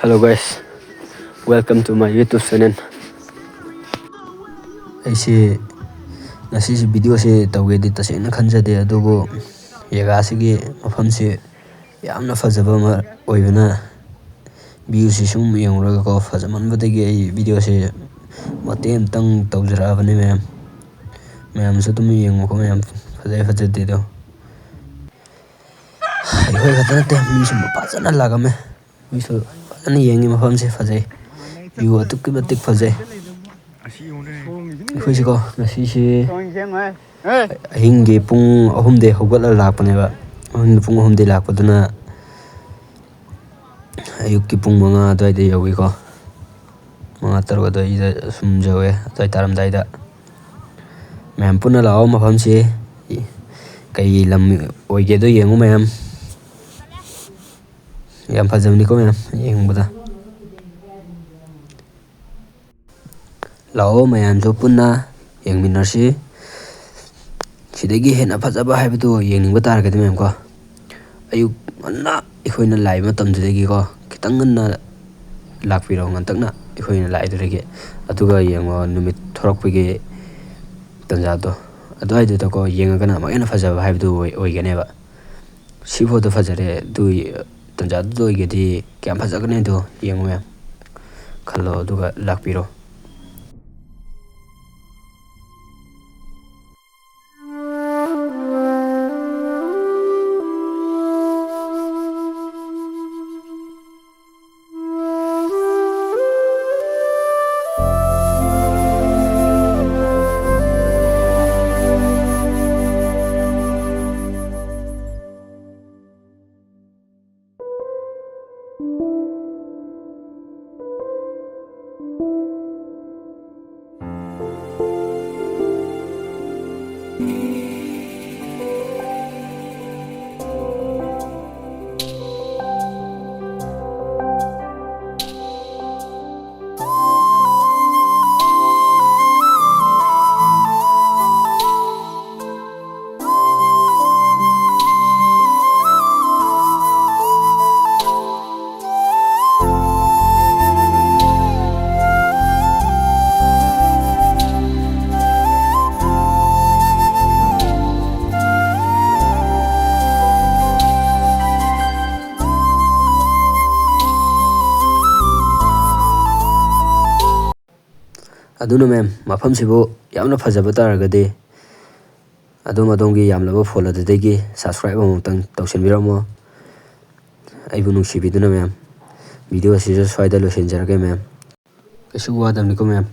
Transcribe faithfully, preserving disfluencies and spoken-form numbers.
Hello guys, welcome to my YouTube channel. ꯑꯩꯁꯦ ꯉꯁꯤꯁꯦ ꯚꯤꯗꯤꯑꯣꯁꯦ ꯇꯧꯒꯦꯗꯤ ꯇꯁꯦꯡꯅ ꯈꯟꯖꯗꯦ, ꯑꯗꯨꯕꯨ ꯖꯒꯥꯁꯤꯒꯤ ꯃꯐꯝꯁꯦ ꯌꯥꯝꯅ ꯐꯖꯕ ꯑꯃ ꯑꯣꯏꯕꯅ, ꯚ꯭ꯌꯨꯁꯤ ꯁꯨꯝ ꯌꯦꯡꯉꯨꯔꯒꯀꯣ, ꯐꯖꯃꯟꯕꯗꯒꯤ ꯑꯩ ꯚꯤꯗꯤꯑꯣꯁꯦ ꯃꯇꯦꯛ ꯑꯃꯇꯪ ꯇꯧꯖꯔꯛꯑꯕꯅꯤ ꯃꯌꯥꯝ꯫ ꯃꯌꯥꯝꯁꯨ ꯑꯗꯨꯝ ꯌꯦꯡꯉꯨꯀꯣ ꯃꯌꯥꯝ, ꯐꯖꯩ ꯐꯖꯗꯦꯗꯣ꯫ ꯑꯩꯈꯣꯏ ꯈꯛꯇ ꯅꯠꯇꯦ, ꯃꯤꯁꯨ ꯐꯖꯅ ꯂꯥꯛꯑꯝꯃꯦ꯫ ꯃꯤꯁꯨ ꯐꯖꯅ ꯌꯦꯡꯉꯤ, ꯃꯐꯝꯁꯦ ꯐꯖꯩ, ꯚ꯭ꯌꯨ ꯑꯗꯨꯛꯀꯤ ꯃꯇꯤꯛ ꯐꯖꯩ꯫ ꯑꯩꯈꯣꯏꯁꯤꯀꯣ ꯉꯁꯤꯁꯤ ꯑꯍꯤꯡꯒꯤ ꯄꯨꯡ ꯑꯍꯨꯝꯗꯩ ꯍꯧꯒꯠꯂꯒ ꯂꯥꯛꯄꯅꯦꯕ꯫ ꯑꯍꯤꯡꯒꯤ ꯄꯨꯡ ꯑꯍꯨꯝꯗꯩ ꯂꯥꯛꯄꯗꯨꯅ ꯑꯌꯨꯛꯀꯤ ꯄꯨꯡ ꯃꯉꯥ ꯑꯗꯨꯋꯥꯏꯗ ꯌꯧꯏꯀꯣ꯫ ꯃꯉꯥ ꯇꯔꯨꯛ ꯑꯗꯨꯋꯥꯏꯗ ꯁꯨꯝ ꯌꯧꯋꯦ, ꯑꯗꯨꯋꯥꯏ ꯇꯥꯔꯝꯗꯥꯏꯗ꯫ ꯃꯌꯥꯝ ꯄꯨꯟꯅ ꯂꯥꯛꯑꯣ, ꯃꯐꯝꯁꯤ ꯀꯩ ꯂꯝ ꯑꯣꯏꯒꯦꯗꯣ ꯌꯦꯡꯉꯨ ꯃꯌꯥꯝ꯫ ꯌꯥꯝ ꯐꯖꯕꯅꯤꯀꯣ ꯃꯌꯥꯝ ꯌꯦꯡꯕꯗ꯫ ꯂꯥꯛꯑꯣ ꯃꯌꯥꯝꯁꯨ ꯄꯨꯟꯅ ꯌꯦꯡꯃꯤꯟꯅꯁꯤ꯫ ꯁꯤꯗꯒꯤ ꯍꯦꯟꯅ ꯐꯖꯕ ꯍꯥꯏꯕꯗꯨ ꯌꯦꯡꯅꯤꯡꯕ ꯇꯥꯔꯒꯗꯤ ꯃꯌꯥꯝꯀꯣ, ꯑꯌꯨꯛ ꯉꯟꯅ ꯑꯩꯈꯣꯏꯅ ꯂꯥꯛꯏꯕ ꯃꯇꯝꯗꯨꯗꯒꯤꯀꯣ, ꯈꯤꯇꯪ ꯉꯟꯅ ꯂꯥꯛꯄꯤꯔꯣ, ꯉꯟꯇꯛꯅ ꯑꯩꯈꯣꯏꯅ ꯂꯥꯛꯏꯗꯨꯗꯒꯤ꯫ ꯑꯗꯨꯒ ꯌꯦꯡꯉꯣ, ꯅꯨꯃꯤꯠ ꯊꯣꯔꯛꯄꯒꯤ ꯇꯟꯖꯥꯗꯣ ꯑꯗꯨꯋꯥꯏꯗꯨꯗꯀꯣ ꯌꯦꯡꯉꯒꯅ ꯑꯃꯨꯛ ꯍꯦꯟꯅ ꯐꯖꯕ ꯍꯥꯏꯕꯗꯨ ꯑꯣꯏ-, ꯑꯣꯏꯒꯅꯦꯕ꯫ ꯁꯤꯐꯥꯎꯗ ꯐꯖꯔꯦ, ꯑꯗꯨ ꯇꯟꯖꯥꯗꯨꯗ ꯑꯣꯏꯒꯗꯤ ꯀꯌꯥꯝ ꯐꯖꯒꯅꯤꯗꯣ ꯌꯦꯡꯉꯨ ꯃꯌꯥꯝ꯫ ꯈꯜꯂꯣ ꯑꯗꯨꯒ ꯂꯥꯛꯄꯤꯔꯣ꯫ ꯑꯗꯨꯅ ꯃꯦꯝ, ꯃꯐꯝꯁꯤꯕꯨ ꯌꯥꯝꯅ ꯐꯖꯕ ꯇꯥꯔꯒꯗꯤ ꯑꯗꯣꯝ ꯑꯗꯣꯝꯒꯤ ꯌꯥꯝꯂꯕ ꯐꯣꯟ ꯑꯗꯨꯗꯒꯤ subscribe ꯑꯃꯃꯝꯇꯪ ꯇꯧꯁꯤꯟꯕꯤꯔꯝꯃꯣ꯫ ꯑꯩꯕꯨ ꯅꯨꯡꯁꯤꯕꯤꯗꯨꯅ ꯃꯦꯝ꯫ Video ꯑꯁꯤꯁꯨ ꯁ꯭ꯋꯥꯏꯗ ꯂꯣꯏꯁꯤꯟꯖꯔꯒꯦ ꯃꯦꯝ꯫ ꯀꯩꯁꯨ ꯋꯥꯗꯕꯅꯤꯀꯣ ꯃꯦꯝ꯫